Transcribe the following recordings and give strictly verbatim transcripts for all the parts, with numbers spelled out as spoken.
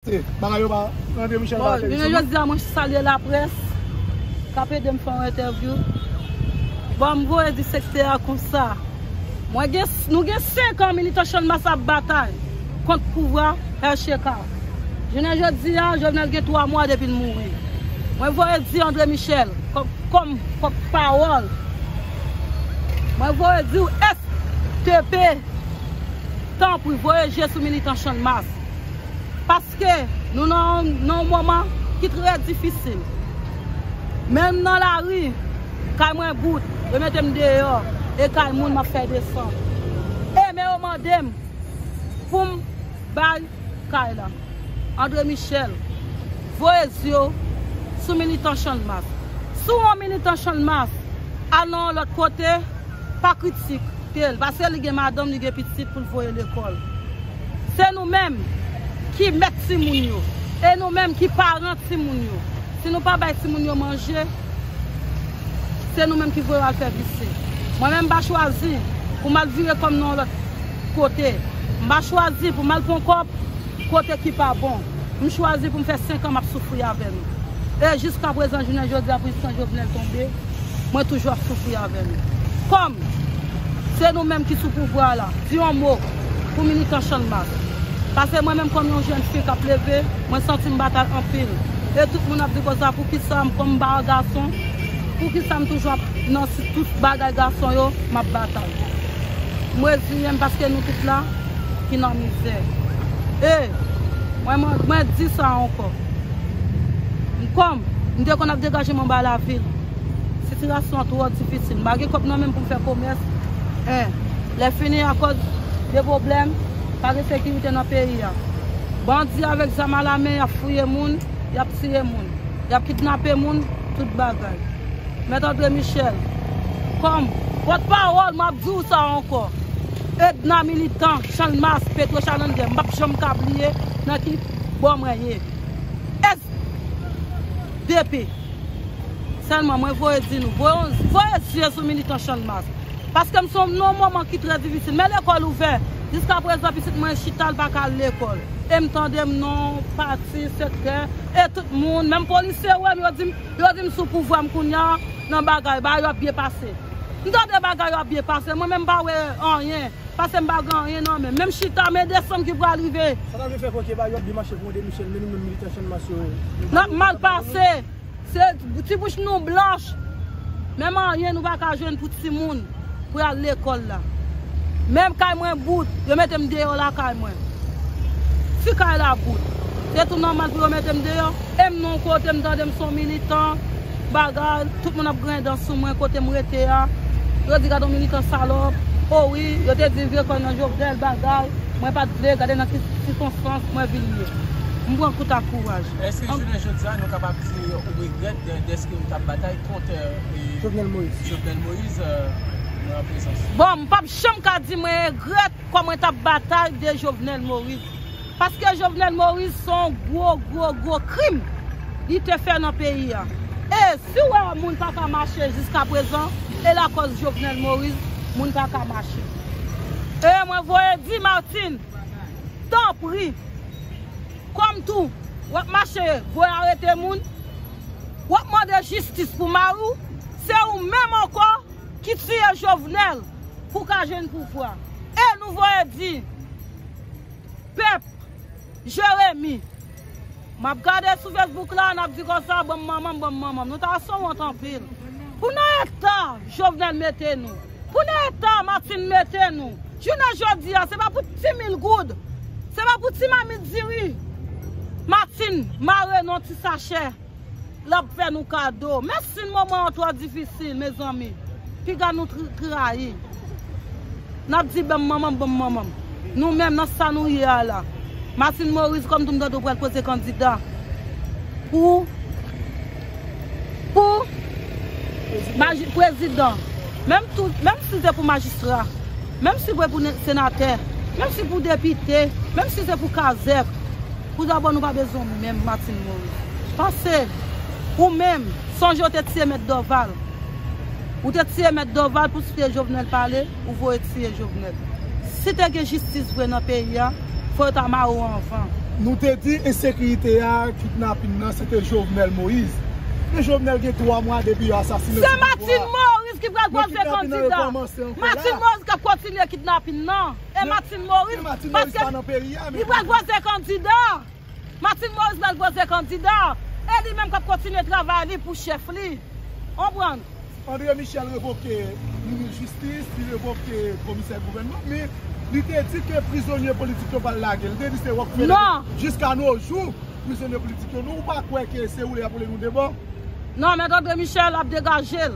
Bagay yo pa, André Michel pa fè. Bon, jounen jodi a, mwen salye laprès k ap ede m fè yon entèvyou. Bon, m voye di sektè a konsa. Mwen gen, nou gen senk an militan Channmas ap batay kont pouvwa R C K. Jounen jodi a, Jovenel gen twa mwa depi l mouri. Mwen voye di André Michel, kòm, kòm, kòm pawòl. Mwen voye di w S T P, tanpri, voye je sou militan Channmas. Paske nou nan, nan yon moman ki trè difisil. Menm nan lari, kay mwen bout, yo mete m deyò, e kay moun m ap fè desann. E men yo mande m pou m bay kay la. André Michel, voye zye w sou militan Channmas. Si w yon militan Channmas, al nan yon lòt kote, pa kritike l, paske li gen madanm, li gen pitit pou l voye lekòl. Se nou menm ki mèt timoun yo, e nou menm ki paran timoun yo. Si nou pa bay timoun yo manje, se nou menm ki voye yo al fè visye. Mwen menm, m pa chwazi pou m al vire kò m nan yon lòt kote. M pa chwazi pou m al pran kòb kote ki pa bon. M chwazi pou m fè senk an m ap soufri avè nou. E jiska prezan, jounen jodi a, prezidan Jovenel tonbe, mwen toujou ap soufri avè nou. Kòm se nou menm ki sou pouvwa la, di yon mo pou militan Channmas. Paske mwen menm, kòm yon jèn fi k ap leve, mwen santi m batay anpil. E tout moun ap di konsa, poukisa m, kòm m pa yon gason, poukisa m toujou ap nan si tout bagay gason yo, m ap batay. M reziyen m paske nou tout la ki nan mizè. E mwen, mwen, mwen di sa ankò. Kòm m te konn ap degaje m anba lavil, sitiyasyon an twò difisil. M pa gen kòb nan men m pou m fè komès. En, lè fini, akòz de pwoblèm, pa gen sekirite nan peyi a. Bandi avèk zam alamen, y ap fouye moun, y ap tiye moun, y ap kidnape moun, tout bagay. Mèt André Michel, kòm pòtpawòl, m ap di w sa ankò. Edna, militan Channmas, Petro Challenger, m p ap janm ka bliye nan ki bò mwen ye. S D P. Sèlman, mwen voye di nou, voye, voye zye sou militan Channmas. Paske m se yon, nan yon moman ki trè difisil. Men lekòl ouvè. Jiska prezan, pitit mwen chita, l pa ka al lekòl. E m tande m non, pati, sektè, e tout moun, menm polisye wè m, yo di m, yo di m sou pouvwa m kounye a, nan bagay, bagay yo ap byen pase. M tande bagay yo ap byen pase, mwen menm m pa wè anyen, paske m pa gen anyen nan men m. Menm chita, men desanm ki pral rive. Sa ta vle fè kwè ke bagay yo ap byen mache pou André Michel, men nou menm militan Channmas yo. N ap mal pase. Se ti bouch nou blanch. Menm anyen nou pa ka jwenn pou timoun pou y al lekòl la. Menm kay mwen bout, yo mete m deyò lakay mwen. Si kay la bout, se tou nòmal pou yo mete m deyò. E m nan yon kote, m tande m se yon militan, bagay, tout moun ap griyen dan sou mwen kote m rete a. Yo di, "Gade yon militan salòp." O wi, yo te di vye kòy nan Jovenel, bagay. Mwen pa t vle, gade nan ki sikonstans mwen vin ye. M pran kout ak kouraj. Èske jounen jodi a nou kapab di ou regrèt dè-, dèske ou t ap batay kont, e, Jovenel Moïse, Jovenel Moïse, e, nan prezans? Bon, m p ap janm ka di mwen regrèt kòm mwen t ap batay de Jovenel Moïse. Paske Jovenel Moïse se yon gwo, gwo, gwo krim li te fè nan peyi a. E si w wè moun pa ka mache jiska prezan, e lakòz Jovenel Moïse, moun pa ka mache. E mwen voye di Martine, tanpri, kòm tou, w ap mache voye arete moun, w ap mande jistis pou mari w, se ou menm ankò ki tiye Jovenel pou w ka jwenn pouvwa. E nou voye di pèp Jeremi, m ap gade sou Facebook la, n ap di konsa, "Ban m manman m, ban m manman m." Nou ta sonwont anpil. Pou nan eta Jovenel mete nou, pou nan eta Martine mete nou, jounen jodi a, se pa pou ti mil goud, se pa pou ti mamit diri Martine mare nan ti sachè l ap fè nou kado. Men si moman an twò difisil, mezanmi, piga nou tr-, trayi. N ap di, "Ban m manman m, ban m manman m." Nou menm, nan sa nou ye a la. Martine Moïse, kòm tou m tande w pral poze kandida pou, pou maji-, prezidan. Menm tou, menm si se pou majistra, menm si se pou ne-, senatè, menm si pou depite, menm si se pou kazèk, pou dabò nou pa bezwen w menm, Martine Moïse. Panse, ou menm, sonje w te tiye Mèt Dorval. Ou te tiye Mèt Dorval pou se Jovenel pale, ou voye tiye Jovenel. Si te gen jistis vre nan peyi a, fò yo ta mare w anvan. Nou te di ensekirite a, kidnapin nan, se te Jovenel Moïse. Men Jovenel gen twa mwa depi yo asasinen sou pouvwa. Se Martine Moïse ki pral poze kandida. Martine Moïse k ap kontinye kidnapin nan. E Martine Moïse, paske li pral poze kandida. Martine Moïse pral poze kandida. E li menm k ap kontinye travay li pou chèf li. Konprann? André Michel revoke minis jistis, li revoke komisè gouvènman, men li te di ke prizonye politik yo pral lage. Li te di se Rockefeller. Non. Jiska no jou, prizonye politik yo, nou ou pa kwè ke se woule y ap woule nou de bò? Non, Mèt André Michel ap degaje l.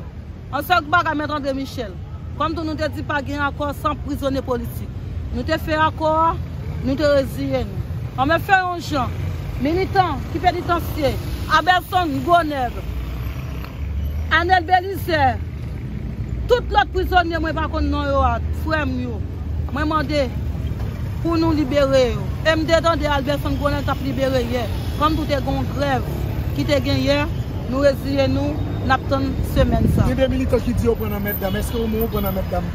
An sèl bagay, Mèt André Michel. Kòm tou nou te di pa gen akò san prizonye politik. Nou te fè akò a, nou te reziye nou. An men fè yon jan, militan ki penitansye, Abelson Gwo Nèg, Anel Belizè, tout lòt prizonye mwen pa konn non yo a, frè m yo. Mwen mande pou nou libere yo. E m te tande Abelson Gwo Nèg t ap libere yè. Kòm tou te gen yon grèv ki te gen yè, nou reziye nou, n ap tann semèn sa. Gen de militan ki di yo pran nan mètdam. Èske ou menm ou pran nan mètdam?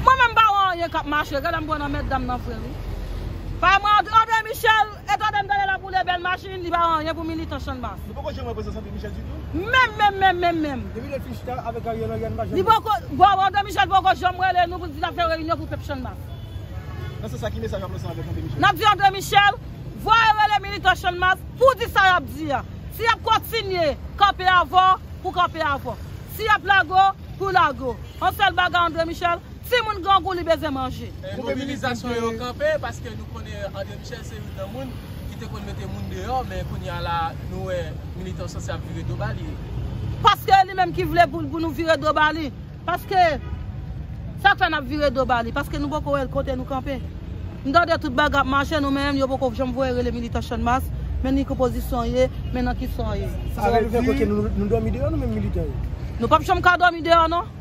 Mwen menm pa wè anyen k ap mache. Gade m pran nan mètdam nan vre wi. Pa mwen, André, André Michel, e tande m tande l ap woule bèl machin, li pa wè anyen pou militan Channmas. Nou poko janm wè prezans André Michel ditou? Menm, menm, menm, menm, menm. Depi lè l fin chita avèk Ariel Henry, a nou pa janm wè. Li poko, bon, André Michel poko janm rele nou pou l di l ap fè reyinyon pou pèp Channmas. Nan sans sa, ki mesaj w ap lanse avèk André Michel? N ap di André Michel, voye rele militan Channmas pou di sa y ap di a. Si y ap kontinye kanpe avè w, pou kanpe avè w. Si y ap lage w, pou lage w. Yon sèl bagay, André Michel, timoun grangou li bezwen manje. E mobilizasyon yo kanpe paske nou konnen André Michel se youn nan moun ki te konn mete moun deyò, men kounye a la, nou wè militan Channmas ap vire do ba li. Paske li menm ki vle pou, pou nou vire do ba li. Paske sa k fè n ap vire do ba li, paske nou poko wè l kote nou kanpe. M tande tout bagay ap mache, nou menm yo poko janm voye rele militan Channmas, men ni ki pozisyon w ye, men nan ki sa w ye. Sa vle di kote nou, nou dòmi deyò, nou menm militan yo? Nou p ap janm ka dòmi deyò non.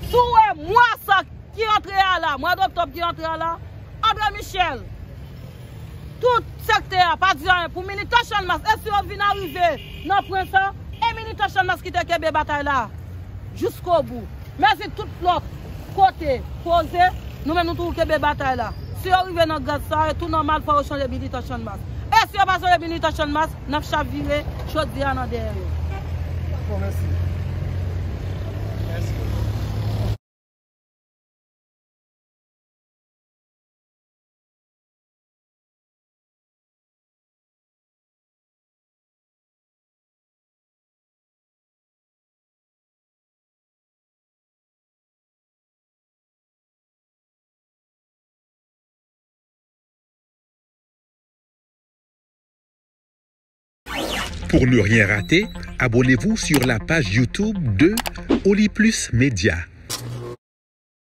Si w wè mwa sa ki antre a la, mwa doktòb ki antre a la, André Michel, tout sektè a pa di anyen pou militan Channmas. E si yo vin arive nan pwen sa, e militan Channmas ki te kenbe batay la jiskobou. Men si tout lòt kote poze, nou menm nou toujou kenbe batay la. Si yo rive nan grad sa, e tou nòmal fò yo chanje militan Channmas. E si yo pa chanje militan Channmas, n ap chavire jodi a nan dèyè yo. Dakò, mèsi. Mèsi. Pour ne rien rater, abonnez-vous sur la page YouTube de Oli Plus Média.